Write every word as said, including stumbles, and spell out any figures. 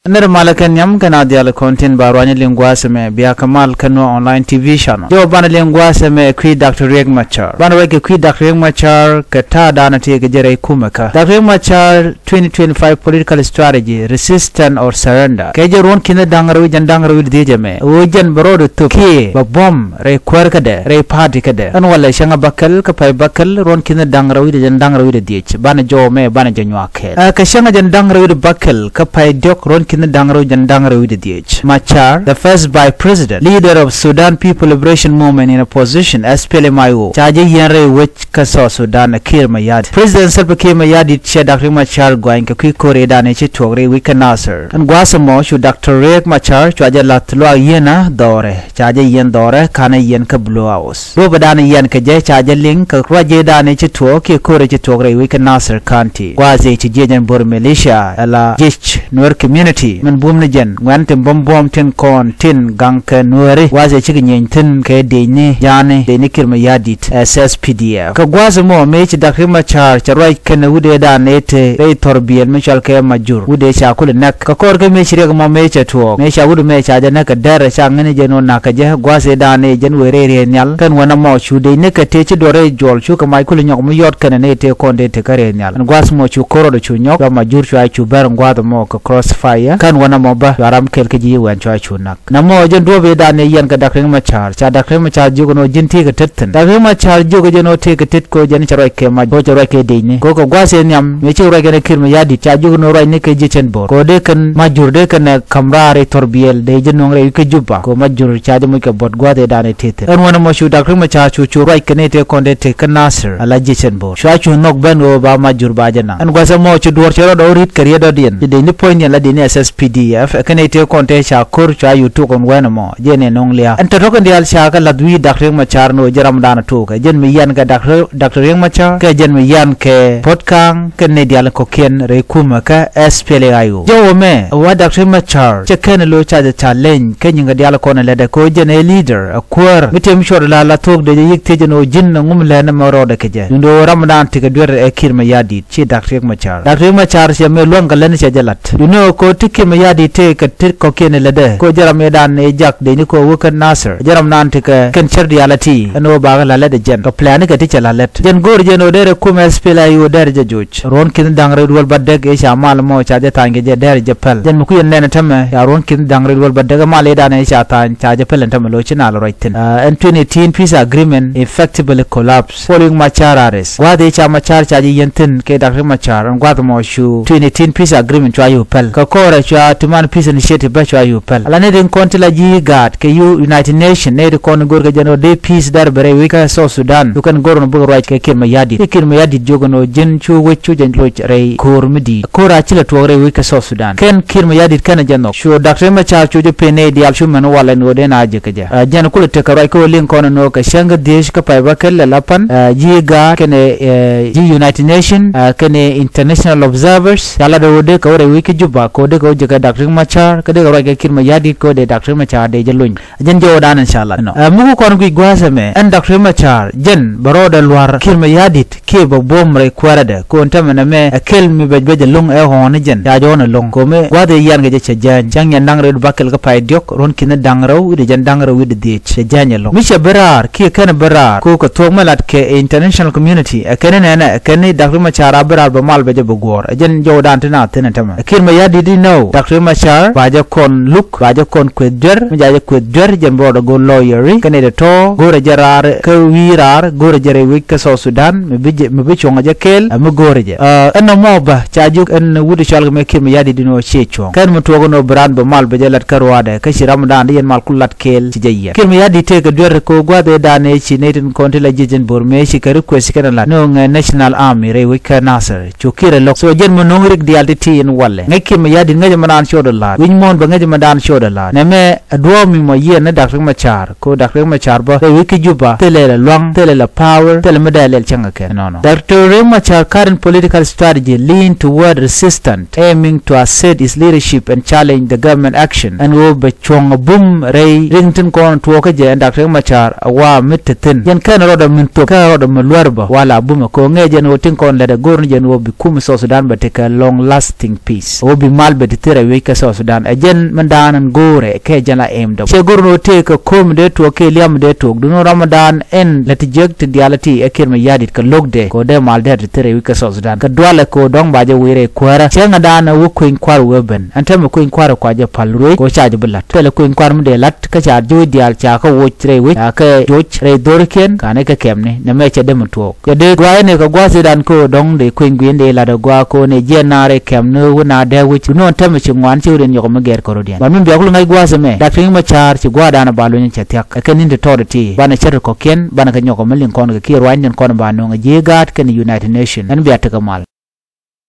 Nɛr malä kɛn nyam kɛn a dhial kɔn tin ba ruany liŋ gua̱a̱th ɛmɛ bia kɛ mal kɛn nuɔ online T V channel. Jɔw banɛ liŋ gua̱a̱th ɛmɛ kui̱ Doctor Riek Machar. Banɛ ruac kɛ kui̱ Doctor Riek Machar kɛ ta̱a̱ danɛ tëë kɛ jɛ rɛy kumɛ kä. Doctor Riek Machar twenty twenty-five political strategy, resistance or surrender. Kɛ jɛ ruɔ̱n ki̱n da̱ŋ rɛw jɛn da̱ŋ rɛw wi̱cdɛ dhiec ɛmɛ. Ɣöö jɛn bɛ rɔɔdɛ thöp kiɛ bɛ buɔ̱m rɛy kuäär kädɛ, rɛy party kädɛ. Ɛn walɛ cäŋ a bäkɛl kä pay bäkɛl ruɔ̱n ki̱n da̱ŋ rɛw wi̱cdɛ jɛn da̱ŋ rɛw wi̱cdɛ dhiec. Banɛ jɔw mɛ banɛ jɛ nyuak kɛɛl. Ɛ, kɛ cäŋ a jɛn da̱ŋ rɛw wi̱cdɛ bäkɛl kä pay diɔ̱k ruɔ̱n ki̱n da̱ŋ rɛw jɛn da̱ŋ rɛw wi̱cdɛ dhiec. Machar, the first vice president, leader of Sudan People Liberation Movement in opposition, S P L M I O. Ca jɛ yiɛn rɛy wec kä South Sudan ɛ Kiir Mayardit. President Salva Kiir Mayardit cɛ Doctor Riek Machar gɔany kɛ kui̱ ko̱r ëëdan ëë ci tuɔɔk rɛy wec kä Nasir. Ɛn gua̱a̱th ɛmɔ cu Doctor Riek Machar cua jɛ la̱th luaak yieenä dhɔrɛ. Ca jɛ yiɛn dhɔrɛ ka̱nɛ yiɛn kä Blue House. Duɔ̱ɔ̱p ëëdan yiɛn kɛ jɛ ca jɛ liŋ kɛ ruac ëëdan ëë ci tuɔɔk kiɛ ko̱r ëë ci tuɔɔk rɛy wec kä Nasir County. Gua̱a̱th ëë ci jiɛc ɛn Bor militia ɛla jiɛc Nuer community min bum ni jɛn ŋuɛ̈n tin buɔ̱m buɔ̱ɔ̱m tin kɔn tin gaŋ kɛ Nuääri gua̱a̱th ëë cikɛ nyieeny thi̱n kɛ dëëcni ja̱a̱ni dëëcni Kiir Mayardit S S P D F. Kɛ gua̱a̱th ɛmɔ mëë ci Doctor Riek Machar cɛ ruac kɛnɛ wut ëëdan ëë te rɛy thɔrbiɛl mi cɔal kɛ Majur wut ëë ca kulɛ näk. Kɛ kɔr kä mëë ci riɛk ɛmɔ mëë cɛ tuɔɔk mëë ca wut ɛmɛ ca jɛ näk kɛ dɛr ca ŋäni jɛn ɣöö na̱k kɛ jɛ gua̱a̱th ëëdan ëë jɛn wëë rɛy rɛy nhial. Kɛn wänɛ mɔ cu dëëcni kɛ tëë ci duɔr rɛy juɔl cukɛ mac kulɛ nyɔk mi yɔt kɛnɛ nɛy tëë kɔn dee tekɛ rɛy nhial. Ɛn gua̱a̱th ɛmɔ cu ko̱r rɔɔdɛ cu nyɔk cua Majur cua cu bɛr ɛn gua̱a̱th ɛmɔ kɛ crossfire. Kɛn wänɛ mɔ bä cua ram kɛl kä ji̱ wɛn cua cu näk. Nɛmɔ jɛn duɔ̱ɔ̱p ëëdan ëë yiɛn kɛ Doctor Riek Machar ca Doctor Riek Machar jiök ɛn ɣöö ji̱n tëëkɛ tet thi̱n. Doctor Riek Machar jiök jɛn ɣöö tëëkɛ tet kɛ ɣöö jɛn cɛ ruac kɛ mac kɛ ɣöö cɛ ruac kɛ dëëcni kɛ ɣöö kɛ gua̱a̱th ëë nhiam mëë cikɛ ruac kɛnɛ Kiir Mayardit ca jiök ɛn ɣöö ruacni kɛ ji̱ cɛn Bor kɛ ɣöö dee kɛn Majur dee kɛn ɛ ka̱m raar rɛy thɔrbiɛl dee ji̱ nöŋ rɛy wi̱c kä Juba kɛ ɣöö Majur ca jɛ moc kɛ buɔt gua̱a̱th ëëdan ëë tëë thi̱n. Ɛn wänɛ mɔ cu Doctor Riek Machar cu cu ruac kɛ nɛy tëë kɔn dee tëë kä Nasir ala ji̱ cɛn Bor cua cu nhɔk ben ɣöö ba Majur ba jɛ naŋ. Ɛn gua̱a̱th ɛmɔ ci duɔ̱ɔ̱r cɛ rɔɔdɛ ɣöö ri̱t kɛ riɛtdɔ̱diɛn ci dëëcni puɔ̱nydiɛn la dëëcni S S P D F ɛ kɛn nɛy tëë kɔn tëë ca ko̱r cua cu tok ɛn wänɛ mɔ. Jɛn ɛ nöŋ lia̱a̱ ɛn tɔ̱tɔ̱ kɛn diaal ca kɛ la̱th wi̱i̱ Doctor Riek Machar ni ɣöö ji̱ ramdan ɛ tok ɛ jɛn mi yian kɛ Doctor Doctor Riek Machar kɛ jɛn mi yian kɛ Puot Kaŋ kɛn nɛy diaal kɔ̱kiɛn rɛy kumɛ kä S P L A I O. Jɔw ɛmɛ ɛ wa Doctor Riek Machar cɛ kɛn ɛ lo̱c ca jɛ challenge kä nyiŋ kɛ diaal kɔn ɛ lätdɛ kɛ ɣöö jɛn ɛ leader ɛ kuäär mi tëë mi cuɔt ɛ la la thuɔ̱k dee jɛ yiëk thiec ɛn ɣöö ji̱n ɛ ŋum lɛn ɛmɛ rɔɔdɛ kɛ jɛ. Duundɛ ɣöö ramdan tekɛ duer ɛ Kiir Mayardit ci Doctor Riek Machar. Doctor Riek Machar cɛ mëë luäŋ kɛ län cɛ jɛ la̱t. Duundɛ ɣöö kɛ ɣöö ti Kiir Mayardit tëë kɛ ti kɔ̱kiɛn ɛ lätdɛ kɛ ɣöö jɛ ram ëëdan ëë jak dee ni kɛ ɣöö wä kä Nasir. Jɛ ramdan tekɛ kɛn cär diaal ɛ ti ɛn ɣöö bakɛ la̱t lät ɛ jɛn kɛ plan ni kɛ ti cɛ la̱t lät. Jɛn go̱o̱r jɛn ɣöö derɛ kumɛ S P L A I O derɛ jɛ joc. Ruɔ̱n ki̱n da̱ŋ rɛw duel bädäk ëë ca mal mɔ ca jɛ tha̱a̱ny kɛ jɛ derɛ jɛ päl. Jɛn mi kui̱ ɛn nɛn tämɛ ca ruɔ̱n ki̱n da̱ŋ rɛw duel bädäk ɛ mal ëëdan ëë ca tha̱a̱ny ca jɛ päl ɛn tämɛ lo̱c ci nal ruac thi̱n. Ɛn twenty eighteen peace agreement effectively collapse following Machar arrest. Gua̱a̱th ëë ca Machar ca jɛ yiɛn thi̱n kɛ Doctor Riek Machar ɛn gua̱a̱th mɔ cu twenty eighteen peace agreement cua yio̱w päl. Kɛ kɔrɛ cua ti man peace initiative bä cua yio̱w päl. Ala nɛy tin kɔn ti la ji̱ gaat kɛ U- United Nation nɛy ti kɔn go̱r kɛ jɛn ɣöö dee peace dɛr bɛ rɛy wec kä South Sudan. Cu kɛn go̱r ɛn bä kɛ ruac kɛ Kiir Mayardit. Ci Kiir Mayardit jiök ɛn ɣöö ji̱n cu wec cu jɛ loc rɛy ko̱r mi di̱i̱t. Ko̱r a ci la tuɔɔk rɛy wec kä South Sudan. Kɛn Kiir Mayardit kɛn a jɛ nhɔk. Cu Doctor Riek Machar cu jɛ pën nɛy diaal cu mɛn walɛ ɛn ɣöö dee na jɛ kɛ jɛ. Ɛ, jɛn kulɛ tekɛ ruac kä ɣöö liŋ kɔn ɛn ɣöö kɛ cäŋ kä dhieec kä pay bäkɛl ɛ la pan, ɛ, ji̱ gaat kɛnɛ, ɛ, ji̱ United Nation, ɛ, kɛnɛ international observers. Ca lat ɣöö dee kɛ wä rɛy wec kä Juba kɛ ɣöö dee kɛ wä jɛ kɛ Doctor Riek Machar kä dee kɛ ruac kɛ Kiir Mayardit kɛ ɣöö dee Doctor Riek Machar dee jɛ lony. Jɛn jɔwdan in ca lat. Ɛnɔ. Ɛ, mi ku kɔn guic gua̱a̱th ɛmɛ ɛn Doctor Riek Machar jɛn bɛ rɔɔdɛ lua̱r Kiir Mayardit kiɛ bɛ buɔ̱m rɛy kuäärädɛ. Ko̱n tämɛ nɛmɛ ɛ kɛl mi bɛc bɛc ɛlɔ̱ŋ ɛ ɣɔ̱ɔ̱n ni jɛn ca jɔ̱ɔ̱n ɛlɔ̱ŋ. Ko̱mɛ gua̱a̱th ɛ yian kɛ jɛ cɛ jääny cäŋ yɛn da̱ŋ rɛw bäkɛl kä pay diɔ̱k ruɔ̱n ki̱n da̱ŋ rɛw wi̱cdɛ jɛn da̱ŋ rɛw wi̱cdɛ dhieec cɛ jääny ɛlɔ̱ŋ. Mi cɛ bi raar kiɛ kɛn bi raar ko̱ kɛ thuɔ̱k mi lat kɛ international community ɛ kɛn nɛnɛ ɛ kɛn ni Doctor Riek Machar a bi raar bɛ mal bɛ jɛ bi guɔ̱ɔ̱r. Ɛ jɛn jɔwdan ti na thi̱n ɛ tämɛ ɛ Kiir Mayardit inɔ Doctor Riek Machar ba jɛ kɔn luk ba jɛ kɔn kueth duer mi ja jɛ kueth duer jɛn bɛ rɔɔdɛ go̱r lawyer ri kɛn nɛy tɔ̱tɔ̱ go̱rɛ jɛ raar kä wi̱i̱ raar go̱rɛ jɛ rɛy wec kä South Sudan mi bi jɛ mi bi cuɔ̱ŋ jɛ kɛɛl ɛ mi go̱rɛ jɛ. Ɛ, ɛn nɔmɔ bä ca jiök ɛn wut cɔal kɛ mɛ Kiir Mayardit inɔ ciɛ cuɔ̱ŋ kɛn mi tuɔɔk inɔ bi raan bɛ mal bɛ jɛ lat kä ruaadɛ kä ci ramdan di yɛn mal kul lat kɛɛl ci jɛ yiɛn. Kiir Mayardit tëëkɛ duer kɛ ɣöö gua̱a̱th ëëdan ëë ci nɛy tin kɔn ti la jiec jɛn Bor mëë ci kɛ request kɛn ɛ lat ni ɣöö ŋɛ National Army rɛy wec kä Nasir. Cu Kiir ɛ lo̱k. So jɛn mi no̱o̱ŋ rik diaal ti ti in walɛ. Ŋäc Kiir Mayardit ŋäc mɛ naan ciötdɛ la̱a̱t. Wi̱c muɔ̱ɔ̱n bɛ ŋäc mɛ naan ciötdɛ la̱a̱t. Nɛmɛ ɛ duɔ̱ɔ̱p mi mɔ yiëë ni Doctor Riek Machar. Ko Doctor Riek Machar bä rɛy wec kä Juba thilɛ lɛ lua̱ŋ thilɛ lɛ power thilɛ mi dee lɛl cäŋ kɛ kɛn. Nɔnɔ. Doctor Riek Machar current political strategy lean toward resistance, aiming to assert his leadership and challenge the government action. Ɛn ɣöö bɛ cuɔ̱ŋ a bum rɛy riŋ tin kɔn tuɔɔk kä jɛ ɛn Doctor Riek Machar a wa mi te thi̱n. Jɛn kɛn rɔɔdɛ min thok kɛn rɔɔdɛ min luär bä wala bum a ko̱ ŋɛɛ jɛn ɣöö tin kɔn lɛt a go̱r ni jɛn ɣöö bi kum South Sudan bɛ tekɛ long lasting peace. Ɣöö bi mal bɛ Thirɛ wi̱c kä South Sudan ɛ jɛn mindan ɛn go̱o̱rɛ kɛ jɛn la ɛm dɔk. Cɛ go̱r ni wä tëë kɛ ko̱o̱m dee tuɔɔk kɛ liam dee tuɔɔk duni ram mindan ɛn lɛ ti jiäk ti diaal ti ɛ Kiir Mayardit kɛ lo̱kdɛ kɛ wä dee mal dee ti thirɛ wi̱c kä South Sudan. Kɛ dualɛ kɛ wä dɔ̱ŋ ba jɛ wi̱i̱ rɛy kuäärä. Cɛ ŋɛ dan ɛ wä kueny kua̱r wee ben. Ɛn tɛmɛ kueny kua̱r ɛ kua jɛ pal ruëëc kɛ wä ca jɛ bi la̱t. Thilɛ kueny kua̱r mi dee la̱t kä ca jo̱o̱c diaal ca kä woc rɛy wec ca kɛ jo̱o̱c rɛy dho̱rikiɛn ka̱n ɛ kɛ kɛmni nɛ mɛ cɛ dee mi tuɔɔk. Kɛ dee gua̱a̱th ni kɛ gua̱a̱th idan kä ɣöö dɔ̱ŋ dee kueny gui̱n dee lat ɛ gua̱a̱ kä ɣöö ni jiɛn naar ɛ kɛm ni wä na dee wi̱c du nɔn tɛmɛ ci ŋuan ci wä den nyɔk mi gɛr kɔrɔdiɛn. Ban min bia kul ŋa̱c gua̱a̱th ɛmɛ Dak Piŋ Macar ci gua̱a̱ dan ɛ ba luny cɛ thia̱k ɛ kɛn ni̱n ti tɔɔt ɛ ti banɛ cär kɔkiɛn banɛ kɛ nyɔk mi liŋ kɔn kɛ kiɛ ruany den kɔn ba nöŋ ɛ jiee gaat kɛn United Nation ɛn bia tekɛ mal.